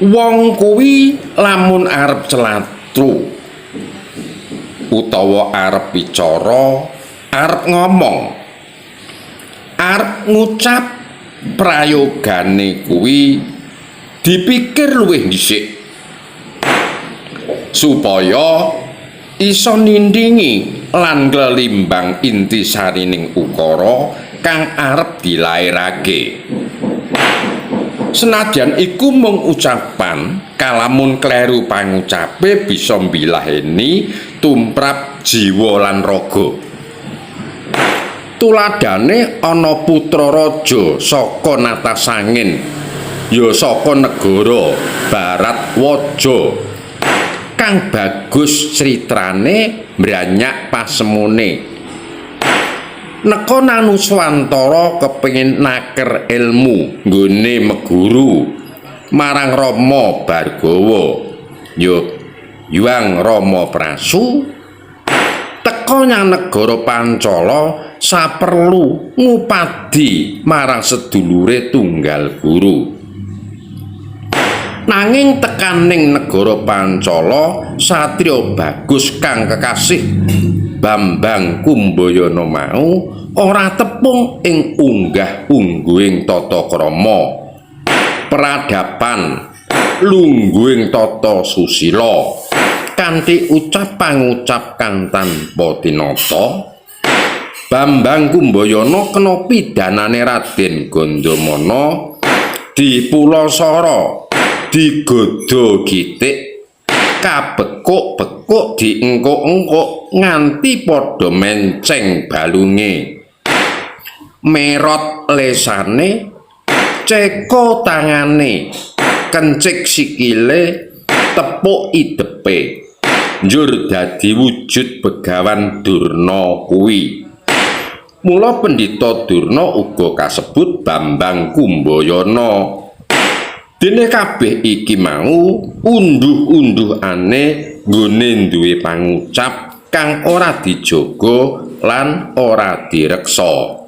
Wong kuwi lamun arep celatru utawa arep bicara, arep ngomong, arep ngucap, prayogane kuwi dipikir luwih dhisik supaya iso nindingi lan nglelimbang intisarining ukara kang arep dilairake. Senadyan iku mung ucapan, kalamun kleru pangucape bisa mbilaheni tumrap jiwa lan raga. Tuladhane ana putra raja saka Natasangin, ya saka negara Barat Waja, kang bagus critrane, mbranyak pasemone. Neka nang Nuswantara kepengin naker ilmu nggone meguru marang Rama Bargawa, ya Hyang Rama Prasu. Teka nyang negara Pancala saperlu ngupadi marang sedulure tunggal guru. Nanging tekaning negara Pancala, satriya bagus kang kekasih Bambang Kumbayana mau ora tepung ing unggah-ungguhing tata krama, peradaban, lungguhing tata susila, kanthi ucap pangucap kang tanpa tinata. Bambang Kumbayana kena pidanane Raden Gandamana dipulasara, digodha gitik, kabekuk-bekuk, diengkuk-engkuk nganti padha menceng balunge, merot lesane, ceko tangane, kencik sikile, tepuk idepe, njur dadi wujud Begawan Durna kuwi. Mula Pendhita Durna uga kasebut Bambang Kumbayana. Dene kabeh iki mau unduh-unduhane nggone duwe pangucap kang ora dijaga lan ora direksa.